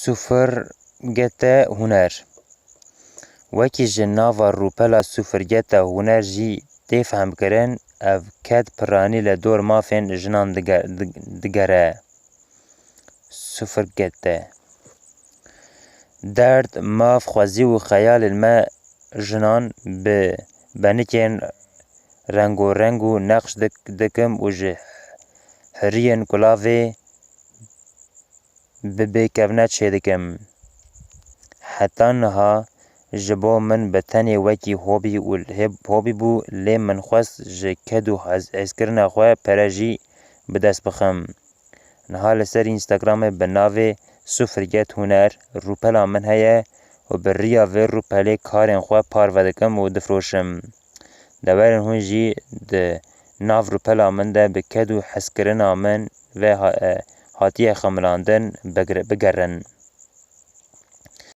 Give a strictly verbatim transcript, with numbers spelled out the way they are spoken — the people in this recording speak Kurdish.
Sufurgete huner. Wekî ji nava rûpela sufurgete huner jî tê fehmkirin, ev ked piranî li dor mafên jinan dige-, dig-, digere. Sufurgete. Derd, maf, xwezî û xeyalên me jinan bi benikên rengo reng û neqş dik-, dikim û ji hiriyên kulavê bi bêkevne çêdikim. Heta niha ji bo min bi tenê wekî hobî û hê-, hobî bû, lê min xwest ji ked û hez-, hezkirina xwe pere jî bi dest bixim. Niha li ser Instagramê bi navê Sufurget Huner rûpela min heye û bi riya vê rûpelê karên xwe parve dikim û difroşim. Deverên hûn jî di nav rûpela min de bi ked û hezkirina min ve ha-, e, hatiye xemilandin bigre-, bigerin.